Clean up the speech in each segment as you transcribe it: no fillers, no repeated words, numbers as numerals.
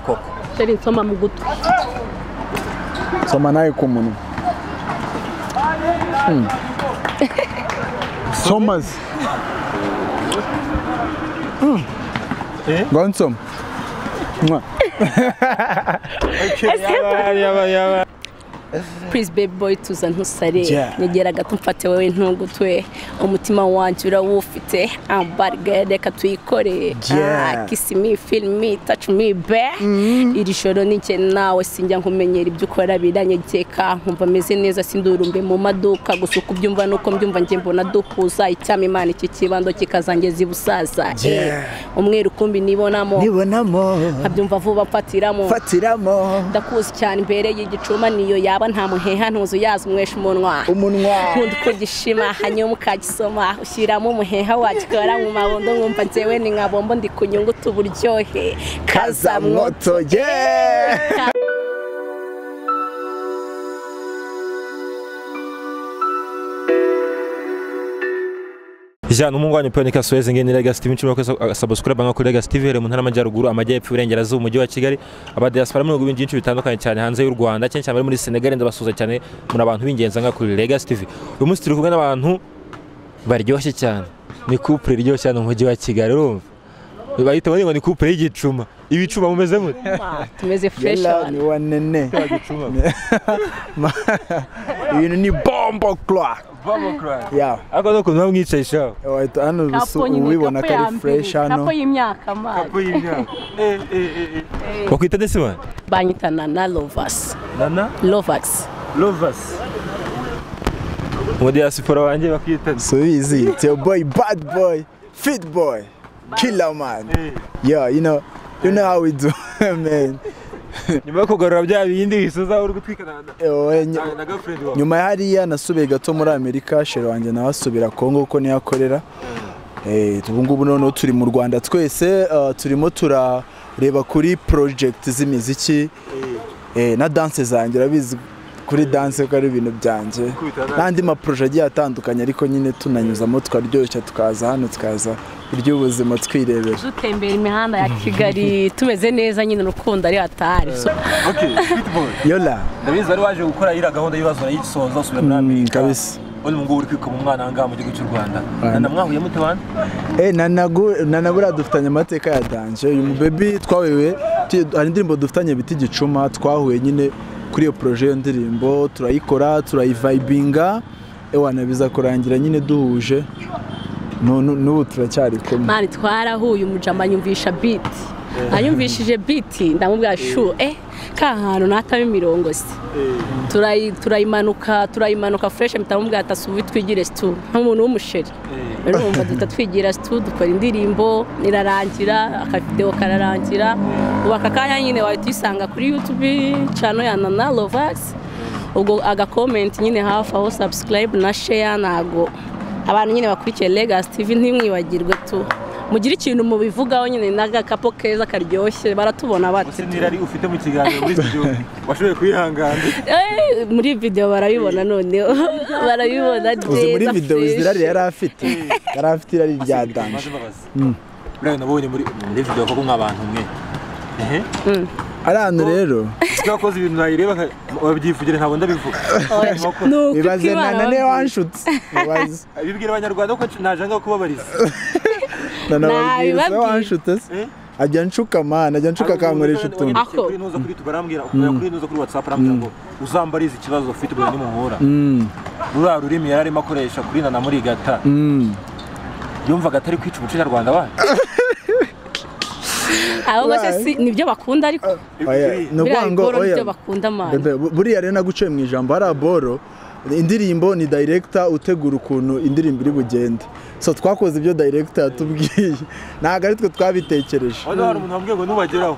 Koko. Chéri, nsoma mu gutwi. Soma nawe ku munwa. Somazi. Ngaho nsoma. Mwa. Yaba. Please baby boy tuza ntusare. Yeah. Nyegera gato mfate wewe ntugutwe. Umutima wanje urawufite. Ambarga reka tuyikore. Yeah. Kiss me, feel me, touch me be. Iri joro ninjye nawe sinjya nkumenyera ibyo ukora biranyegeka nkumva meze neza sindurumbe mu maduka gusa uko ubyumva nuko mbyumva njye mbona duhuza icyama Imana iki kibando kikazangeza ibusaza. Yeah. Umweru kumbi nibonamo Nibonamo. nkabyumva vuba mfatiramo Fatiramo. ndakuzi cyane imbere y'igicuma niyo yaba nta muheha ntuzu yaza umwesha umunwa Umunwa. nkunda uko gishima hanyuma ukagisoma ushyiramo umuheha wagikora mu mabondo nkumva njyewe ni nka bombo ndi kunyunguta uburyohe Kazamwoto. Yeah. Jana umuhungu wanyu Pionika Suez ngene Legacy TV nshobora ko subscribe nka kuri Legacy TV here mu ntara y'Amajyaruguru, Amajyepfo, Iburengerazuba, Umujyi wa Kigali, aba diaspora mu bihugu byinshi bitandukanye cyane hanze y'u Rwanda, cyane cyane bari muri Senegal ndabasuhuza cyane muri abantu b'ingenzi nka kuri Legacy TV. Uyu munsi turi kumwe n'abantu baryoshye cyane. Ni couple iryoshye hano mu mujyi wa Kigali, urumva? Bahita bari ngo ni couple y'igicuma. Ibicuma mumeze mute? Tumeze fresh Yella ni abantu. wanene. Ibintu ni bombo clock. Bombo cry. Yeah. Ariko no kuntu bamwicaye shaho. Wahita hano Kapo nyine, ubibona kapo ko ya ari mbere, fresh hano. kapo y'imyaka mani. Bakwita ndetse man? Banyita Nana Lovers. Nana Lovers. Lovers. Mu diaspora wanjye bakwita So easy. It's your boy, bad boy, fit boy, killer man. Yeah, you know how we do, man. Nyuma yo kugarura bya bindi wisoza uri gutwika na girlfriend wawe. Nyuma ya hariya nasubiye gato muri Amerika, shere wanjye nawe asubira Kongo kuko niyo akorera. Ubu ngubu noneho turi mu Rwanda twese, turimo turareba kuri project z'imiziki na dance zanjye, urabizi kuri dance ko ari ibintu byanjye n'andi ma projet agiye atandukanye, ariko nyine tunanyuzamo tukaryoshya tukaza hano tukaza buryo ubuzima twirebera. Dutembera imihanda ya Kigali tumeze neza nyine urukundo ari hatari. Okay, fit boy. Yola. Ndabizi wari waje gukora ira gahunda y'ibibazo urayisoza usubira muri Amerika. Kabisa. Uri mu ngubu uri kwikoma umwana aha ngaha mu gihugu cy'u Rwanda. Nana mwahuye mute bana? Nana buriya dufitanye amateka ya danje. Uyu mu baby twawewe hari indirimbo dufitanye bita Igicuma, twahuye nyine kuri iyo projet iyo ndirimbo turayikora turayivibinga, ewana biza kurangira nyine duhuje. N'ubu turacyari kumwe. Mani twarahuye umujama anyumvisha beat. Anyumvishije beat ndamubwira shu ka hantu nataba imirongo se. Turayimanuka fresh mitamubwira atasubi twigire stu nk'umuntu w'umusheri. Urumva duta twigira stu dukora indirimbo irarangira akavideo kararangira. Ubu aka kanya nyine wahita uyisanga kuri YouTube channel ya Nana Lovers. Ubwo aga comment nyine hafi aho subscribe na share nago abantu nyine bakurikiye Legacy TV ntimwibagirwe tu mugire ikintu mubivugaho nyine n'agakapo keza karyoshye baratubona bati. Ese nirari ufite mu kiganiro muri studio washoboye kwihangana? Muri video barabibona noneho barabibona neza. Uzi muri video izirari yari afite irari rya danje. Buriya nabonye muri video koko nk'abantu mwe. Ari rero twakoze ibintu nayireba babyivugira ntabwo ndabivuga. Bibaze Nana niwe wanshutse. Bibaze. Bibwira abanyarwanda ko naje nga kubabariza. Nana babwira wanshutse. Ajya nshuka man, ajya nshuka akankoresha utuntu. Kuri ntuza kuri YouTube arambwira, kuri ntuza kuri WhatsApp arambwira ngo uzambarize ikibazo ufite ubwo nimuhura. Rura rurimi yararimo akoresha kuri Nana muri gata. Yumvaga atari kwica umuco nyarwanda wa. Ahubwo se nibyo bakunda ariko no oya nibyo bakunda man. Buriya rero naguciye mu ijambo hari aboro indirimbo ni director utegura ukuntu indirimbo iri bugende. So twakoze ibyo director yatubwiye ntabwo ari twe twabitekereje. Hano hari umuntu wambwiye ngo nubageraho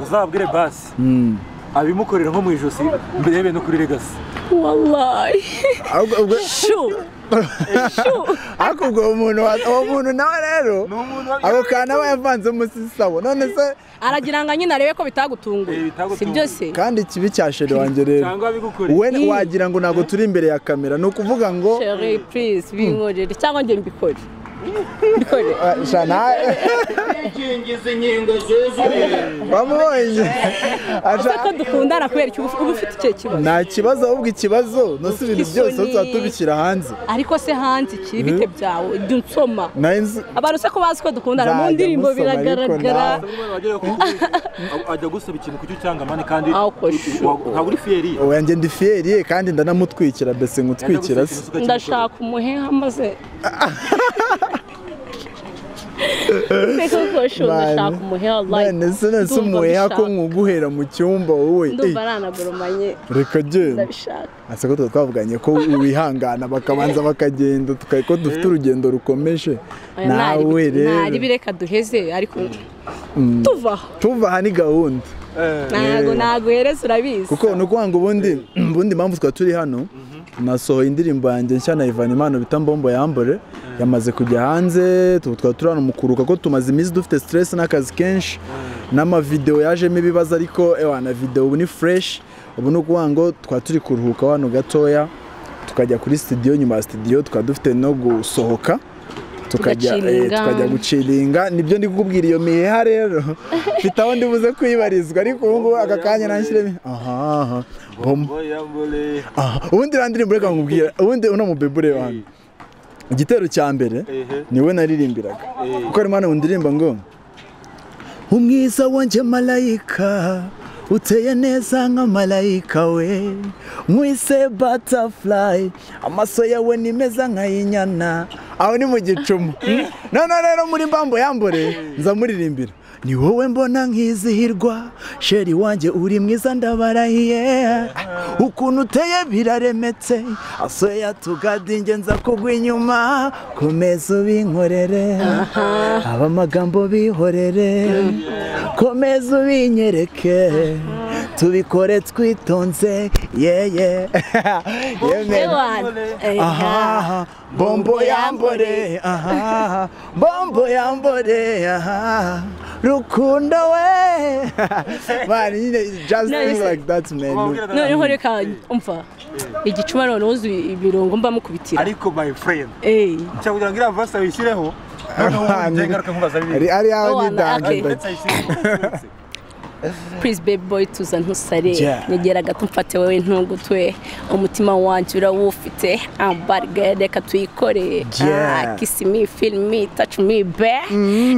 uzabwire basi abimukorera nko mu ijosi mbere no kuri Legacy. Wallahi. Shu. Ariko ubwo umuntu nawe rero ako kana aba yavanze musisabo none se aragira ngo nyine arebe ko bitagutunguye si byo se. Kandi ikibi cya shere wanjye rero we wagira ngo ntabwo turi imbere ya kamera ni ukuvuga ngo Chérie please binkorere cyangwa njye mbikore. Mbikore. Shana wamubonye Ese ko dukundana kubera iki uba ufite ikihe kibazo? Nta kibazo, ahubwo ikibazo no si ibintu byose tuba tubishyira hanze. Ariko se hanze iki bite byawe jya unsoma. Nari nzi Abantu se ko bazi ko dukundana mu Nzajya ndirimbo musoma, ariko biragaragara. Ajya gusaba ikintu kucyo cyanga mane kandi Aho koshu. Ntabwo uri fiyeri. Oya, njye ndi fiyeri kandi ndanamutwikira, mbese ngutwikira se. Ndashaka umuheha maze Reka koshu, ndashaka umuheha wallahi. None se none se Ndumva umuheha ko mbishaka. nkuguhera mu cyumba wowe? Ndumva nanagurumanye. Reka genda. Ndabishaka. Ase ko tuba twavuganye ko wihangana bakabanza bakagenda, tukaye ko dufite urugendo rukomeje. Oya, Nawe ntari rero bireka duheze ariko tuva aho. Tuva aha ni gahunda. Ntago naguhereza urabizi. Kuko ni ukuvuga ngo ubundi impamvu twari turi hano, nasohoye indirimbo yanjye nshya na Ivan Impano bita Mbombo Yambore, yamaze kujya hanze. Tubu twari turi hano mu kuruka ko tumaze iminsi dufite stress n'akazi kenshi n'amavideo yajemo ibibazo, ariko ewa na video ubu ni fresh. Ubu ni ukuvuga ngo twari turi kuruhuka hano gatoya, tukajya kuri studio, nyuma ya studio tukaba dufite no gusohoka tukajya Tugaciringa. Tukajya guciringa. Nibyo ndi kukubwira, iyo miheha rero mfite aho ndibuze kwibarizwa, ariko ubu ngubu aka kanya nanshyiremo aha aha Bom- aha. Ubundi iriya ndirimbo reka nkubwire, ubundi uno mubebe ureba hano igitero cya mbere niwe naririmbiraga, kuko harimo hano ndirimba ngo umwiza wanjye malayika uteye neza nka malayika we mwise butterfly amaso yawe ni meza nk'ay'inyana. Aho ni mu gicuma. None rero muri Mbambo Yambore nza muririmbira ni wowe mbona nkizihirwa sheri wanjye uri mwiza ndabarahiye ukuntu uteye biraremetse asoya tugadinge nza kugwa inyuma komeza ubinkorere abamagambo bihorere komeza ubinyereke tubikore twitonze yeye yeme. Aha, bombo yambore, aha, bombo yambore, aha, rukundo we. Man, you know, just No, things you like that, man. Noneho reka umva igicuma noneho uzi ibirungo mba mukubitira. Ariko my friend, Eh. cyangwa kugira ngo iriya verse uyishyireho noneho ubundi njye ngaruka nkubaza bibiri. Ari aho Oh, ni danje. okay. Ndetse ayishyireho. Please baby boy tuza ntusare. Yeah. Nyegera gato mfate wowe ntugutwe umutima wanjye urawufite ambarge reka tuyikore. Yeah. Kiss me, feel me, touch me be.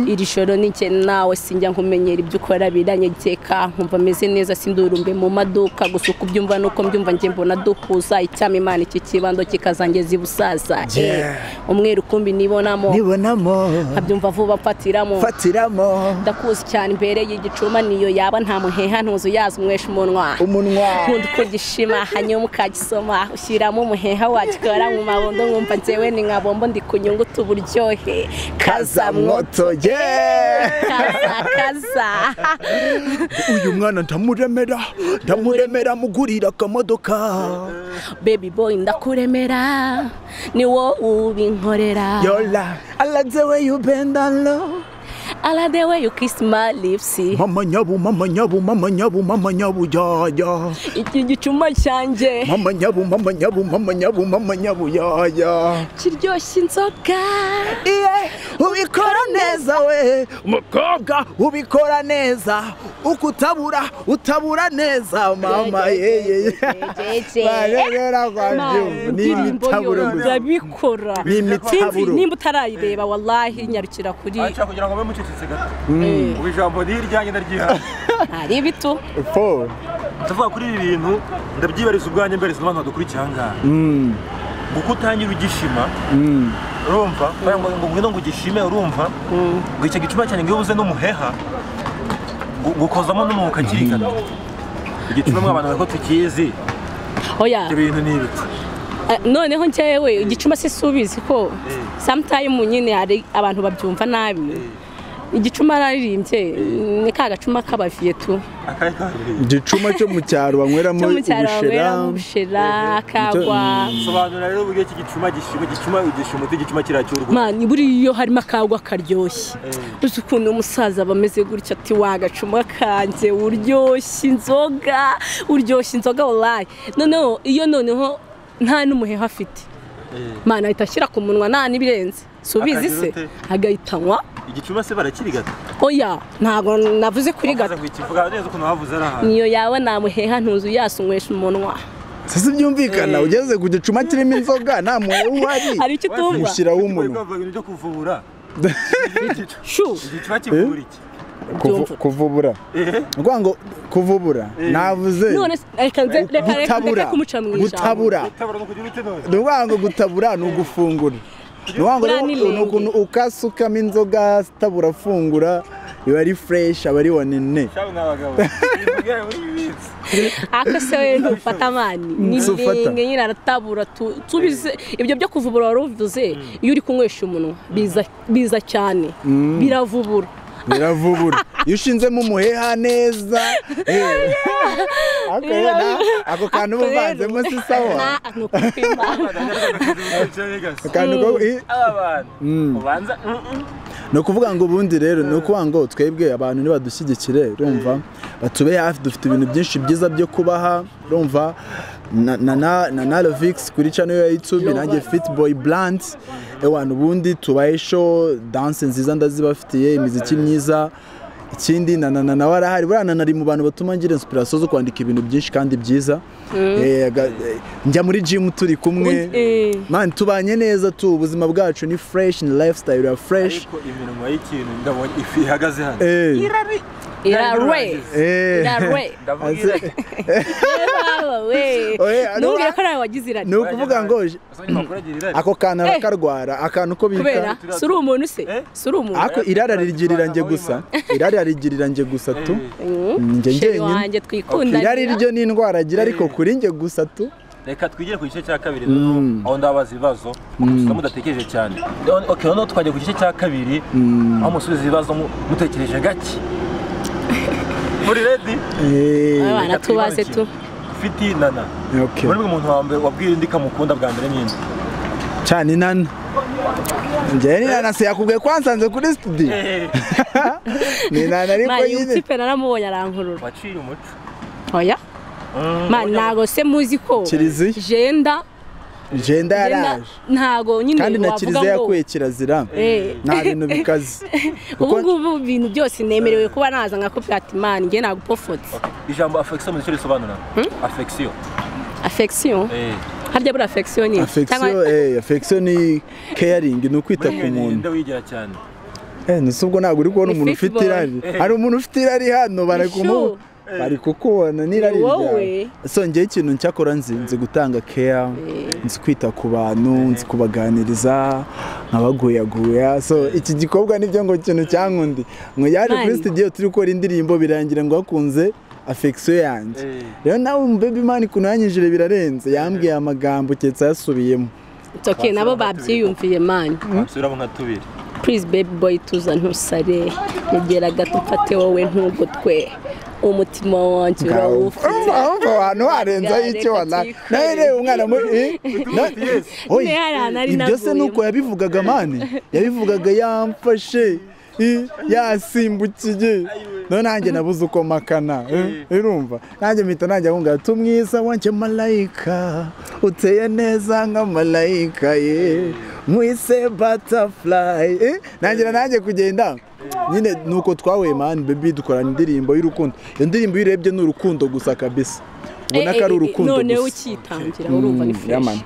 Iri joro ni njye nawe sinjya nkumenyera ibyo ukora biranyegeka nkumva meze neza sindurumbe mu maduka gusa uko ubyumva nuko mbyumva njye mbona duhuza icyama Imana iki kibando kikazangeza ibusaza. Yeah. Umweru kumbi nibonamo Nibonamo, nkabyumva vuba mfatiramo fatiramo, ndakuzi cyane imbere y'igicuma niyo yaba nta muheha ntuzu yaza umwesha umunwa umunwa. Nkunda uko gishima hanyuma ukagisoma ushyiramo umuheha wagikora mu mabondo nkumva njyewe ni nka bombo ndi kunyunguta uburyohe Kazamwoto, yeah. Kaza kaza. Uyu mwana ndamuremera, ndamuremera mugurira akamodoka. Baby boy ndakuremera ni wowe ubinkorera. Yola, I like the way you bend down low. I like the way you kiss my lips. Mama nyabu, mama nyabu, mama nyabu, mama nyabu, ya ya. Iki gicuma cyanjye Mama nyabu, mama nyabu, mama nyabu, mama nyabu, ya ya. kiryoshya inzoga. Iye, ubikora neza we, umukobwa ubikora neza, uko utabura, utabura neza, mama ye ye. Barerera kwa byumva, ni imitaburo gusa. Ndabikora. Ni imitaburo. Sinzi nimba utarayireba wallahi nyarukira kuri. Aca kugira ngo mbe mucecetse gato. Ubu ijambo ni iryanjye ndaryiha. Hari ibitu. Fo. Ndavuga kuri ibi bintu ndabyibariza ubwanjye mbereza n'abantu badukurikiye aha ngaha. Ngo utangira ugishima urumva ngo ngwino ngo ugishime urumva ngo icyo gicuma cyane ngo iyo ubuze n'umuheha ngo ukozamo n'umwuka kirigana. Igicuma mwe abantu ko tukizi. Oya. Ibyo bintu ni ibiki? Noneho njyewe igicuma se subizi ko sometime nyine hari abantu babyumva nabi. Igicuma naririmbye ni ka gacuma k'abaviye tu. Igicuma cyo mu cyaro banyweramo ubushera kagwa. Sobanura rero uburyo iki gicuma gishima, igicuma ugishima umuti, igicuma kiracyurwa. Man buriyo harimo akagwa karyoshye. Uzi ukuntu umusaza bameze gutya ati wa gacuma kanjye uryoshye inzoga, uryoshye inzoga wallahi. Noneho iyo noneho nta n'umuheha afite. Mana ahita ashyira ku munwa nta n'ibirenze. Subizi se agahitanywa igicuma se barakirigata. Oya ntago navuze kuri gata. Niyo yawe namuheha ntuzu yasunywesha umunwa. Sasa byumvikana ugeze ku gicuma kirimo inzoga nta muheha uhari. Hari icyo tumva. Ushyiraho umunwa. Ibintu byo kuvubura. Shu. Igicuma kivura iki? Kuvubura. Ngo ngo kuvubura. Navuze. None reka reka kumuca mu ijambo. Gutabura. Ngo gutabura ni ugufungura. Nuko ukasukamo inzoga tabura fungura iba ari fresh aba ari wanene. Ako se we ntufata amani ni ndenge nyine aratabura tubize ibyo byo kuvubura waruvuze iyo uri kunywesha umunwa biza cyane biravubura. Biravubura iyo ushinzemo umuheha neza. Ako kantu uvanzemo si sawa. Ni ukuvuga ngo ubundi rero ni ukuvuga ngo twebwe abantu nibadushyigikire urumva batube hafi dufite ibintu byinshi byiza byo kubaha urumva na Lovix kuri channel ya YouTube nanjye Fitboy Blunt ewana ubundi tubaye show dance nziza ndazibafitiye imiziki myiza. Ikindi na nawe arahari buriya nari mu bantu batuma ngira inspiration zo kwandika ibintu byinshi kandi byiza. Njya muri gym turi kumwe man tubanye neza tu ubuzima bwacu ni fresh ni lifestyle ya fresh. Ariko iminwa y'ikintu ndabonye ifi ihagaze hano irare irare nubwira ko nawe wagize irari. Ni ukuvuga ngo ako kantu arakarwara akantu ko bita suri umuntu se suri umuntu ako irara rigirira nge gusa irara rigirira nge gusa tu nge nge twikunda irari ryo ni indwara agira ariko kuri nge gusa tu. Reka twigire ku gice cya kabiri aho ndabaza ibibazo musubiza mudatekereje cyane. Okay, noneho twajya ku gice cya kabiri aho musubiza ibibazo mutekereje gake. Muri ready? Abana tubaze tu. Fiti Nana. Okay. Muri umuntu wa mbere wabwiye ndi kamukunda bwa mbere nyine. Cyane Nana. Njye ni Nana se yakubwiye kwansanze kuri studio. Ni Nana ariko nyine. Mani naramubonye arankurura. Waciye umuco. Oya. Man nago se muzi ko jenda jenda yaraje ntago nyine kandi na kiliziya yakuye kirazira nta bintu bikaze. Ubu ngubu ibintu byose nemerewe kuba naza nka copyright man nge nagupofotse. Ijambo affection mu cyo risobanura affection affection harya buri affection ni affection affection ni caring ni ukwita ku muntu. Ndawigira cyane nusubwo ntago uri kubona umuntu ufite irari. Hari umuntu ufite irari hano barakumu bari kukubona n'irari ryawe. So ngiye ikintu ncyakora nzi gutanga care, nzi kwita ku bantu, nzi kubaganiriza, nkabaguyaguya. So iki gikobwa nibyo ngo ikintu cyankundi ngo yaje kuri studio turi gukora indirimbo birangira ngo akunze affection yanjye. Rero nawe baby man kunanyijire birarenze yambwiye amagambo ketsa yasubiyemo. Okay, nabo babyiyumviye man. Basubiramo nka tubiri. Please baby boy tuza ntusare nyegera gato mfate wowe ntugotwe umutima wanjye urawufite. Aho hantu harenze icyo wana nawe umwana muri ibyo se nuko yabivugaga mani yabivugaga yamfashe yasimbukiye none nanjye nabuze uko makana urumva nanjye mpita nanjye ahunga tumwiza wanjye malayika uteye neza nka malayika ye mwise butterfly nanjye nanjye kugenda nyine nuko twahuye man baby dukorana indirimbo y'urukundo. Iyo ndirimbo uyirebye ni urukundo gusa kabisa ubona ko ari urukundo gusa none ukitangira urumva ni fresh.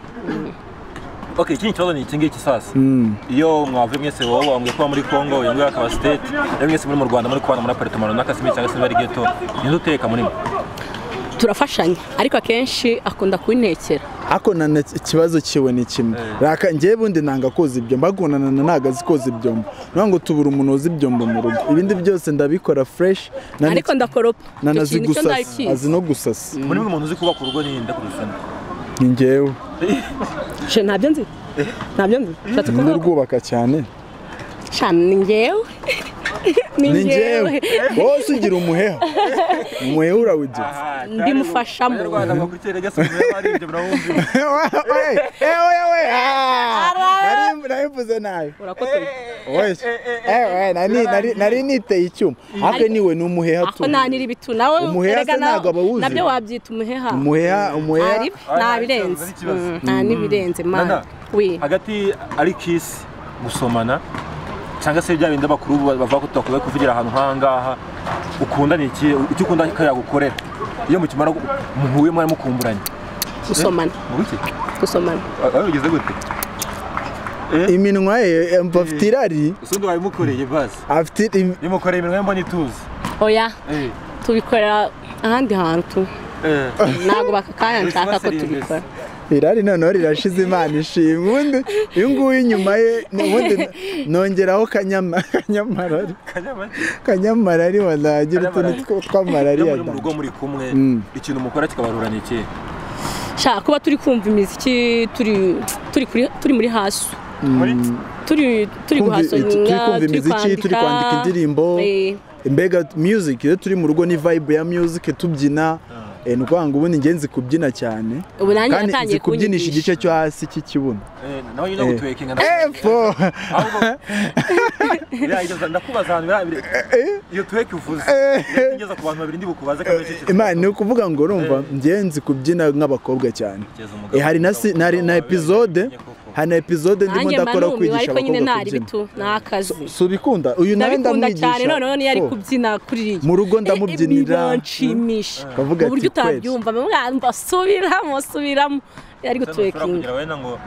Okay, ikindi kibazo ni iki ngiki sasa. Iyo mwavuye mwese wowe wambwiye kuba muri Congo uyu nguyu akaba state rero mwese muri mu Rwanda muri kubana muri apartment runaka simbi cyangwa se bari ghetto ninde uteka muri mwe? Turafashanya ariko akenshi akunda kuntekera. Ako nana ikibazo kiwe ni kimwe. Raka ngiye bundi nanga koza ibyombo agonana ntago azi koza ibyombo. Nubwo ngo tubura umuntu woza ibyombo mu rugo. Ibindi byose ndabikora fresh ariko ndakoropa. Nanazi gusasa, azi no gusasa. Muri mwe umuntu uzi kubaka urugo ni nde kurusha undi? Ni njyewe. Je ntabyo nzi. Ntabyo nzi. Ushatse kuvuga rwubaka cyane. Cyane ni njyewe. Ni njyewe. Wose ugira umuheha. Umuheha urawugira. Ndimufashamo. Nari nabi. Nari niteye icyuma. Ariko niwe ni umuheha tu. Ako nanira ibitu nawe erega nabyo wabyita umuheha. Umuheha, umuheha. Nta birenze. Nta nibirenze man. Hagati ari kiss Gusomana cyangwa se bya bindi abakuru bavuga ko tutakwiye kuvugira ahantu nk'ahangaha, ukunda ni iki? Icyo ukunda ko yagukorera iyo mukimara muhuye mwari mukumburanye? Gusomana. Mu biki? Gusomana. Wabigize gute? Iminwa ye mva afite irari. Ese undi wabimukoreye basi? Afite Bimukoreye iminwa ye mbona ituze. Oya, tubikorera ahandi hantu, ntabwo bakakanya nshaka ko tubikora. Irari noneho rirashize, Imana ishimwe. Ubundi uyu nguyu inyuma ye ubundi nongeraho kanyamarari. Kanyamake. Kanyamarari wanagira utuntu tw'amarari Iyo ya muri mu rugo muri kumwe, ikintu mukora kikabarura ni ikihe? Shaka kuba turi kumva imiziki, turi kuri turi muri hustle, Muri turi turi guhustlinga. Kumva imiziki, turi kwandika indirimbo. Mbega music, iyo turi mu rugo ni vibe ya music, tubyina. Ni ukuvuga ngo ubundi njye nzi kubyina cyane. Ubu nanjye Kandi natangiye nzi kubyinisha kunyigisha. igice cyo hasi cy'ikibuno. Nawe nyine gutwerkinga. Epfo. Ahubwo biriya ndakubaza ahantu iyo twerk uvuze ngeza ku bantu babiri ndi bukubaze kandi icyo Imana, ni ukuvuga ngo urumva njye nzi kubyina nk'abakobwa cyane. Hari na hari na episode, hari na episode ndimo Nanjye mba ndakora numiwe, kwigisha ariko nyine abakobwa ntari kubyina. bitu ni akazi. Si ubikunda? Uyu nawe Ndabikunda cyane. ndamwigisha. Noneho niyo ari Fo. kubyina kuriya Mu rugo ndamubyinira. Biranshimisha Kavuga mu buryo ati, kweli. utabyumva, mba subiramo, subiramo, ari gutwerkinga. Kugira wenda ngo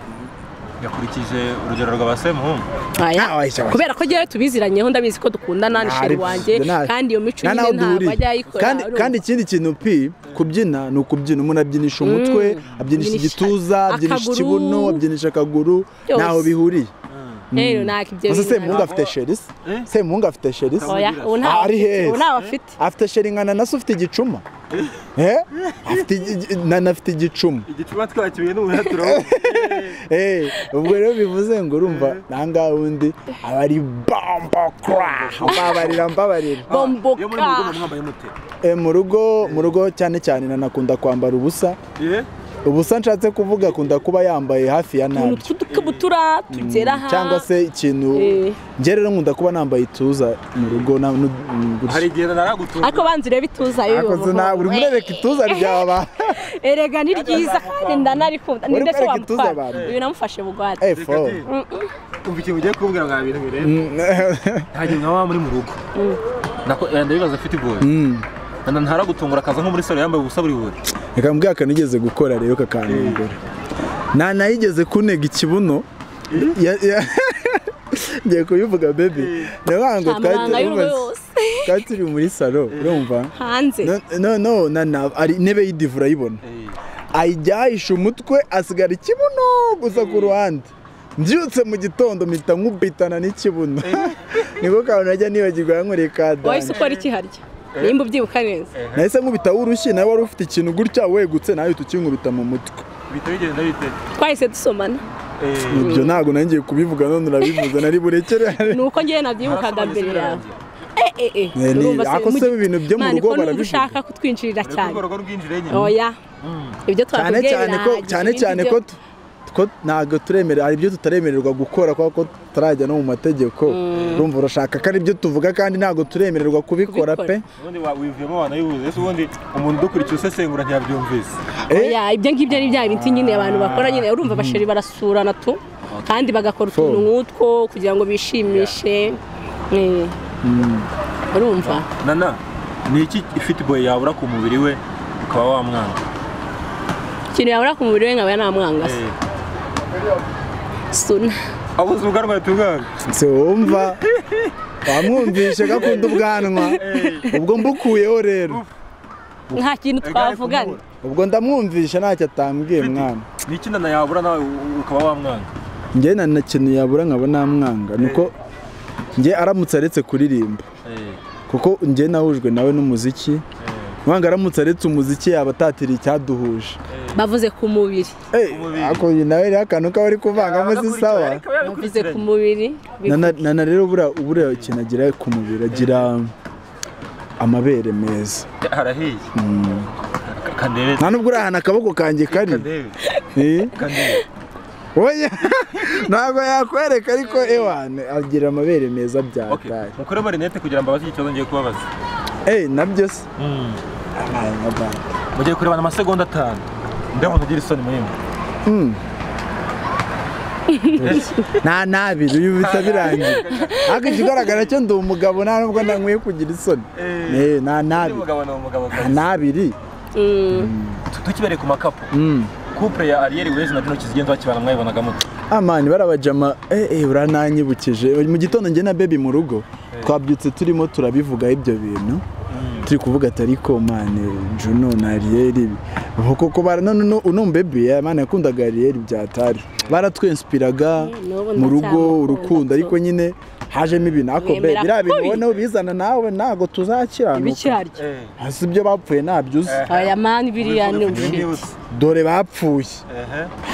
yakurikije urugero rwa ba Semuhungu. Aya. Ah, oya, oya. Kubera ko njyewe tubiziranyeho, ndabizi ko dukundana, ni chéri wanjye, kandi iyo mico Nta nyine naho ntabwo duhuriye. ajya ayikora. Kandi Urumva? kandi ikindi kintu pi kubyina ni ukubyina, umuntu abyinisha umutwe, abyinisha Abyinisha igituza, abyinisha akaguru. ikibuno, abyinisha akaguru. Byose. Ntaho bihuriye. Rero ntabwo ibyo Gusa bintu Semuhungu afite chéri se? Eh? Semuhungu afite chéri se? Oya, ubu ntawe Ari afite. heza. Ubu ntawe afite. Afite chéri nka Nana se ufite igicuma? Eh, afite Nana afite igicuma. Igicuma twakibiye n'ubu turabona. Ubwo rero bivuze ngo urumva nangaha undi aba ari bombokra, mbabarira, mbabarira. Bomboka. Iyo muri mu rugo mwambaye mute? Mu rugo cyane cyane nanakunda kwambara ubusa. Ubusa nshatse kuvuga, akunda kuba yambaye hafi ya Utuntu nabyo. tw'udukabutura tugera aha. Cyangwa se ikintu. Njye rero nkunda kuba nambaye ituza mu rugo gutya. Hari igihe naragutunga. Ariko banza urebe ituza y'uyu Ariko muhungu. uri murereka ituza ryawe. Erega ni ryiza kandi ndanarikunda. Uri Ninde se kwereka ituza wamutwara? abantu. Uyu namufashe bugwate. Fo. Umva ikintu ugiye kumbwira ngo ibintu bireba nta gihe mwaba muri mu rugo. Nako ndabibaza afite igoye. Ntaragutungura akaza nko muri salon yambaye ubusa buri buri? Reka mbwira akantu nigeze gukora rero kakantungura. Nta nayigeze kunega ikibuno. Ngiye kubivuga, baby, ndavuga ngo twari Amabanga y'urugo yose. Twari turi muri salon, urumva? Hanze. No, no, no, na ari intebe y'idivu, urayibona, ayijya ahisha umutwe, asigara ikibuno gusa ku ruhande. Mbyutse mu gitondo mpita nkubitana n'ikibuno, niko kantu najya nibagirwa yankoreye ka Wahise dani. ukora iki harya, nimba ubyibuka neza? Nahise nkubita urushyi, nawe wari ufite ikintu gutya wegutse, nawe uhita ukinkubita mu mutwe. Bihita bigenda bite? Twahise dusomana. Ibyo ntabwo nangiye kubivuga, none urabivuze, nari burekere. Ni uko ngewe nabyibukaga mbere yawe. Eh eh eh Urumva se, Ako se ibintu byo mu Man, rugo ko numva barabivuga. ushaka kutwinjirira cyane. Urwo rugo rwinjire nyine. Oya, ibyo Cyane twakubwiye cyane ko birahagije, cyane ibindi cyane byo- ko ko ntabwo turemerera, hari ibyo tutaremererwa gukora kubera ko tutarajya no mu mategeko. Urumva urashaka ko ari ibyo tuvuga kandi ntabwo turemererwa kubikora pe. Ubundi wivuyemo wanayibuze ese? Ubundi umuntu udukurikiye usesengura ntiyabyumvise. Oya, ibyo ngibyo ni bya bintu nyine abantu bakora nyine, urumva, abachéri barasurana tu kandi bagakora utuntu nk'utwo kugira ngo bishimishe. Urumva? Nana, ni iki ifite boy yabura ku mubiri we ukaba wamwanga? Ikintu yabura ku mubiri we nkaba namwanga se? Suna. Abuze ubwanwa tubwanga. Se wumva wamwumvishe ko akunda ubwanwa, ubwo mbukuyeho rero Nta kintu twavugana. Ubwo ndamwumvisha ntacyo atambwiye mwana. Ni iki Nana yabura nawe ukaba wamwanga? Njye na kintu yabura nkaba namwanga nuko njye aramutse aretse kuririmba, kuko njye nahujwe nawe n'umuziki. Mwanga aramutse aretse umuziki yaba atatiriye icyaduhuje. Bavuze ku mubiri. Umubiri. Ako nawe rero akantu kaba ari kuvangamo si sawa. Bavuze ku mubiri. Nana rero buriya ikintu agira ku mubiri, agira amabere meza. Harahiye kandebe. Nta nubwo uri ahantu akaboko kanjye kari. Kandebe. Kandebe. Oya, ntabwo yakwereka, ariko ewane agira amabere meza Okay, byataye. mukore marinette kugira ngo mbabaze ikibazo ngiye kubabaza. Nabyo se? Abaye nka data. Mugiye kurebana amasegonda 5, ndabona ugira isoni muri mwe. Nta nabiri uyu bitabirangiye. Ariko ikigaragara cyo ndi umugabo nta nubwo nankwiye kugira isoni. Nta nabiri. Nta nabiri. Tukibereye ku makapo. Couple ya Ariel Wayz na Juno Kizigenza bakibana mwayibonaga mute? Amani barabajama urananyibukije. Mu gitondo njye na baby mu rugo twabyutse turimo turabivuga ibyo bintu. Turi kuvuga ati ariko mane Juno na Ariel koko bara none uno baby mane yakundaga Ariel byatari. Baratwinspiraga mu rugo urukundo ariko nyine hajemo ibintu ako be biriya bintu ubona ubizana nawe ntago tuzakiranuka. Hasi ibyo bapfuye ntabyo uzi. Aya mani biriya ni ubushiti. Dore bapfuye.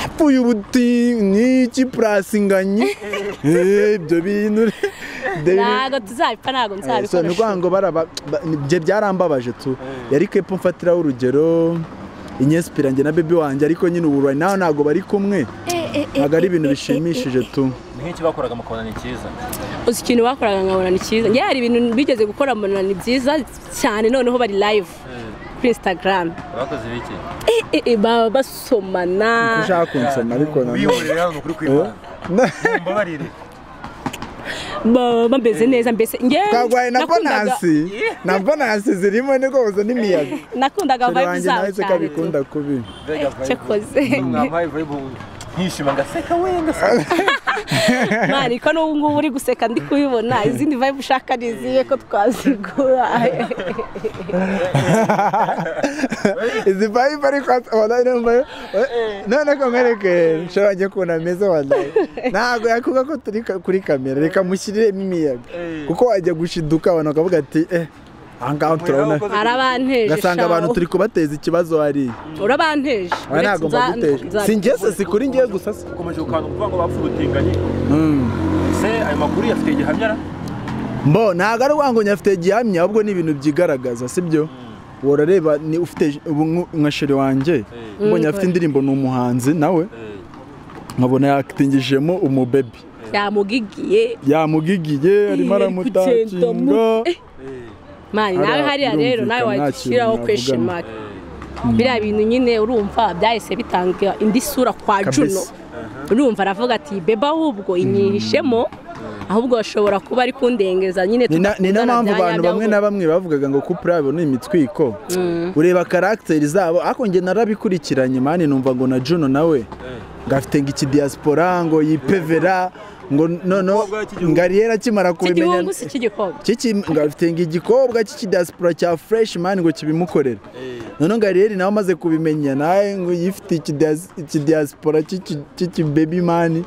Bapfuye ubuti n'iki purasinganyi. Ibyo bintu ntago tuzabipfa ntago nzabikora. So ni ngo baraba bye byarambabaje tu. Yari kepo mfatiraho urugero inyespira njye na baby wanjye ariko nyine ubu right now ntago bari kumwe. Ntago ari ibintu bishimishije tu. Nk'iki bakoraga mukabona ni cyiza? Uzi ikintu bakoraga nkabona ni cyiza. Njye hari ibintu bigeze gukora mbona ni byiza cyane noneho bari live kuri Instagram. Bakoze ibiki? Baba basomana. Ushaka kunsoma ariko nanone. Wihorera hano kuri kwibana. Mbabarire. Baba mbeze neza mbese njye twagwaye na bonasi. Na bonasi zirimo niko uzo n'imiyaga. Nakundaga vibe zabo cyane. Kabikunda kubi. Cyakoze. Mwampaye vibe nkishima ngaseka we ngaseka. Mani ko n'ubu ngubu uri guseka ndi kubibona izindi vibe ushaka niziye ko twazigura. Izi vibe ariko wallahi numva none ko mwereke nshobora njye kubona meza wallahi. Ntago yakuga ko turi kuri kamera reka mushyirire imiyaga kuko wajya gushiduka abantu bakavuga ati ahangaha turabona arabanteje gasanga abantu turi kubateza ikibazo hari urabanteje ntago mbaguteje singese si kuri ngiye gusa ukomeje ukanga kuvuga ngo bapfu ubutinganyi se ayo makuru yafite gihamya mbo ntago ari wango nyafite gihamya ahubwo ni ibintu byigaragaza sibyo worareba ni ufite nka shere wanjye mbonye afite indirimbo ni umuhanzi nawe nkabona yakitingijemo umubebi yamugigiye arimo aramutakinga. Mani nawe hariya rero nawe washyiraho question mark. Biriya bintu nyine urumva byahise bitanga indi sura kwa Juno. Urumva aravuga ati beba ahubwo inyihishemo ahubwo bashobora kuba ari kundengeza nyine. Ni na mpamvu abantu bamwe na bamwe bavugaga ngo couple yabo ni imitwiko. Ureba character zabo ariko nge narabikurikiranye mani numva ngo na Juno nawe ngafite ngo iki diaspora ngo yipevera ngo no ngariera kimara kubimenya kiki ngafite ngo igikobwa cy'iki diaspora cya fresh man ngo kibimukorera. None ngariera nawe amaze kubimenya nawe ngo yifite iki diaspora cy'iki baby man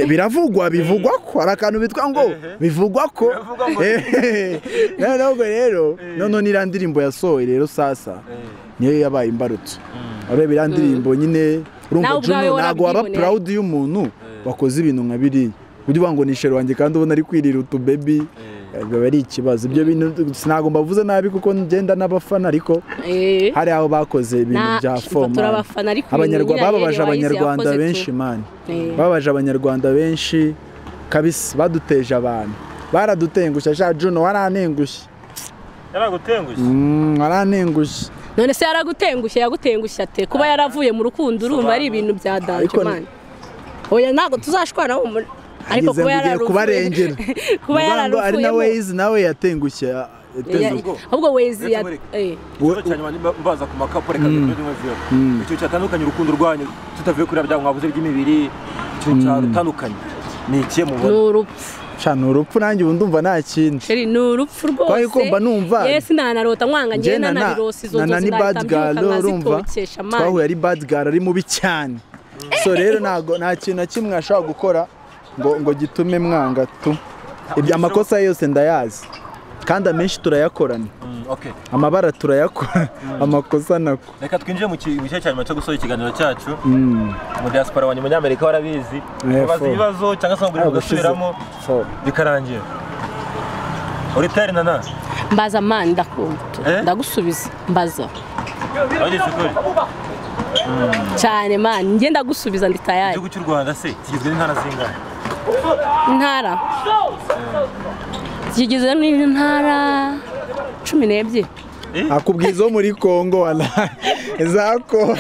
biravugwa bivugwa ko ari akantu bitwa ngo bivugwa ko none rero none nira ndirimbo yasohoye rero sasa niyo yabaye imbarutso. Arebe ira ndirimbo nyine urumva Juno ntago waba proud y'umuntu wakoze ibintu nka biriya ujye uvuga ngo ni shere wanjye kandi ubona ari kwirira utu baby biba ari ikibazo. Ibyo bintu sinago mbavuze nabi kuko ngenda n'abafana ariko hari aho bakoze ibintu bya form abanyarwanda bababaje abanyarwanda benshi man bababaje abanyarwanda benshi kabisa baduteje abantu baradutengushye sha Juno waranengushye yaragutengushye waranengushye. None se yaragutengushye yagutengushye ate kuba yaravuye mu rukundo urumva ari ibintu bya danje man. Oya ntago tuzashwana ariko kuba yararuvuye kubarengera kuba yararuvuye ari na Waze nawe yatengushye ahubwo Waze ya mbaza ku makapo reka icyo cyatandukanye urukundo rwanyu tutavuye kuri bya mwavuze by'imibiri icyo cyatandukanye ni ikiye mubona n'urupfu Shana urupfu nanjye ubu ndumva nta kindi. Sheri ni urupfu rwose. Kwa yuko mba numva. Yes nanarota nkwanga ngiye nanabirose izo nzozi ndahita twahuye ari bad girl ari mubi cyane. So rero ntago nta kintu na kimwe ashobora gukora ngo gitume mwanga tu. Ibyo amakosa yose ndayazi. Kandi amenshi turayakorana. Okay. Amabara turayakora amakosa nako. Reka twinjire mu gice cya nyuma cyo gusoza ikiganiro cyacu. Mu diaspora wanyu munyamerika warabizi. Babaza ibibazo cyangwa se ngo ugasubiramo bikarangira. Uri tayari nana? Mbaza man ndakumva. Ndagusubiza mbaza. Cyane man nge ndagusubiza ndi tayari. Igihugu cy'u Rwanda se kigizwe n'intara zingahe? Intara. Kigizwe n'intara 12. Akubwiza muri Kongo wala. Za Kongo.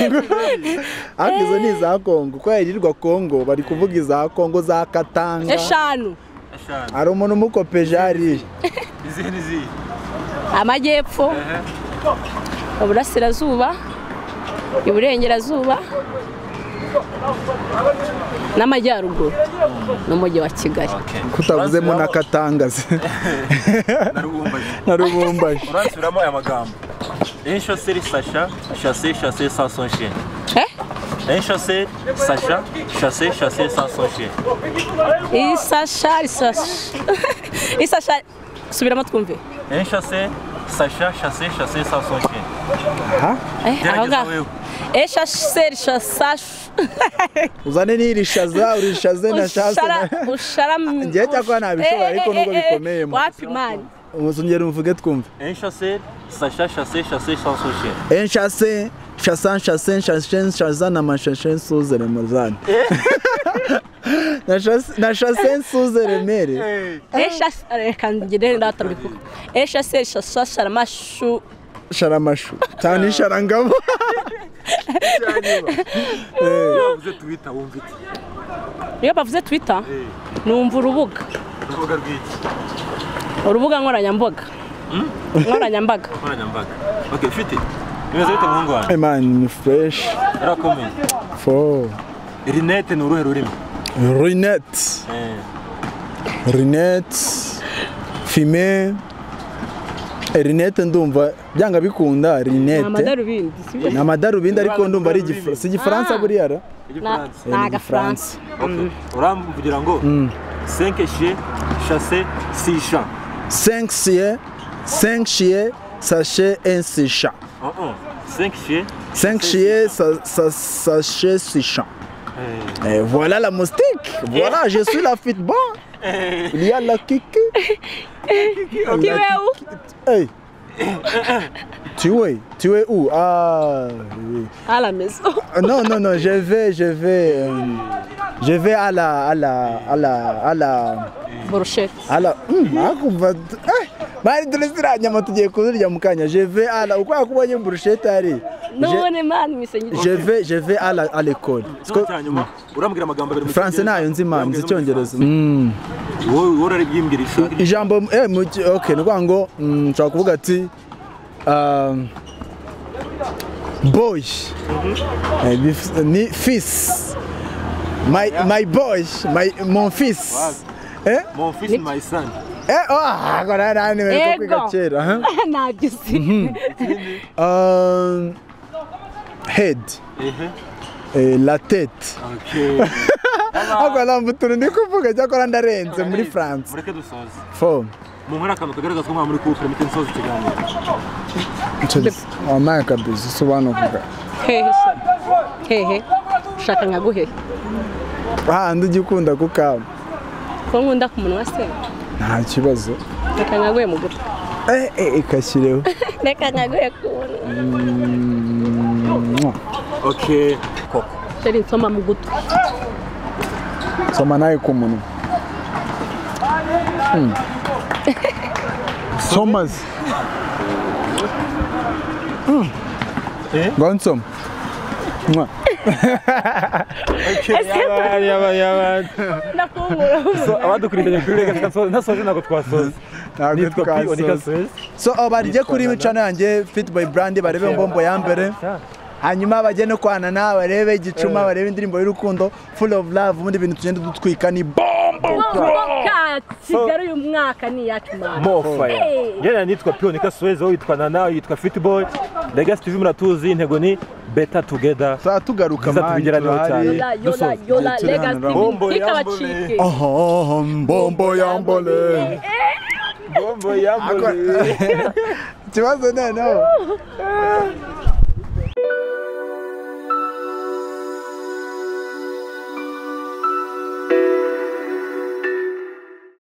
Ariko izo ni iza Kongo. Ko yirirwa Kongo bari kuvuga iza Kongo za Katanga. 5. Ari umuntu umukopeje ari. Izihe nizihe? Amajyepfo. Uburasirazuba. Iburengerazuba. N'amajyaruguru. N'umujyi wa Kigali. Kutavuzemo na Katanga se. Narubumbaje. Uransubiramo aya magambo. Un chasseur Sacha, chasser, chasser sans son chien. Eh? Un chasseur Sacha, chasser, chasser sans son chien. Isacha, Isacha. Isacha, subiramo twumve. Un chasseur Sacha, chasser, chasser sans son chien. Ha? Eh, aho. Un chasseur chassa. Uzane nirishaza, urishaze na chasse. Ushara. Ngiye cyakora nabishobora ariko nubwo bikomeye. Wapi man? Uzongera umvuge twumve. Un chasseur Sacha, chasser, chasser sans son chien. Un chasseur, chassant, chasser, chasser, chassant, na machassin sous le mozan. Na chassin sous le mere. Un chasseur kangire ndatabikuka. Un chasseur chassa charamashu. Charamashu. Tani charangabo. Bavuze Twitter wumva iki? Iyo bavuze Twitter numva urubuga. Urubuga rw'iki? Urubuga nkoranyambaga. Nkoranyambaga. Nkoranyambaga. Okay, fiti. Bimeze bite muhungu wanjye? Hey man, ni fresh. Urakomeye. Fo. Rinete ni uruhe rurimi? Rinete. Rinete. Fumée. Rinete ndumva byanga bikunda rinete. Amadarubindi. Ni amadarubindi ariko ndumva ari igifaransa. Igifaransa buriya ra? Igifaransa. Ni agafaransa. Okay. Uramvugira ngo 5 chiens chasser 6 chats. 5 chiens, 5 chiens, sachez un 6 chats. 5 chiens. 5 chiens, sachez 6 chats. Et voilà la moustique. Voilà, je suis la fit bon. Il y a la kiki. Tu es où? Hey. Tu es où? Ah, oui. À la maison. Non, non, non, je vais à la brochette. À la bari dore nyama tugiye kuzirya mu kanya. Je vais à la uko yakubonye brochette ari. None man misenyi. Je vais à la à l'école. Urambwira amagambo abiri mu Français nayo nzi man, nzi Icyongereza. Wowe uraribyimbwira ijambo okay nuko ngo nshaka kuvuga ati boy ni fils. My boy, mon fils. Eh? Mon fils, my son. Eh, oh, agora nani me kwiga kera. Nagize. Head. La tête. Okay. Agora mbutura ndi kuvuga cyakora ndarenze muri France. Mureke dusoze. Fo. Mu nkora akantu kagaragaza ko muri couple mite nsoze ikiganiro. Oh man kabisa sobanuka. Hehe. Hehe. Shaka nkaguhe. Ah, ndugikunda kukaba. Ko nkunda ku munwa se? Nta kibazo. Reka nkaguhe mu gutwi. Ikashyireho. Reka nkaguhe ku munwa. Okay. Koko. Sheri nsoma mu gutwi. Soma nawe ku munwa. Somazi. Ngo nsoma. Mwa. Yaba. Abadukurikiranye kuri Legacy ntasoje ntabwo twasoza. Ntabwo twasoza. So abarye kuri channel yanjye Fit Boy Brand barebe mbombo ya mbere. Hanyuma bajye no kwanana barebe igicuma barebe indirimbo y'urukundo full of love ubundi bintu tugenda dutwika ni bombo. Kigali uyu mwaka ni yacu mwana. More fire. Njye nitwa Pionika Suez, wowe witwa Nana, witwa Fit Boy. Legacy TV muratuzi intego ni better together. Sa tugaruka mani turahari. Yola yola Legacy TV ikabacike. Aha mbombo yambole. Bombo yambole. Kibazo noneho.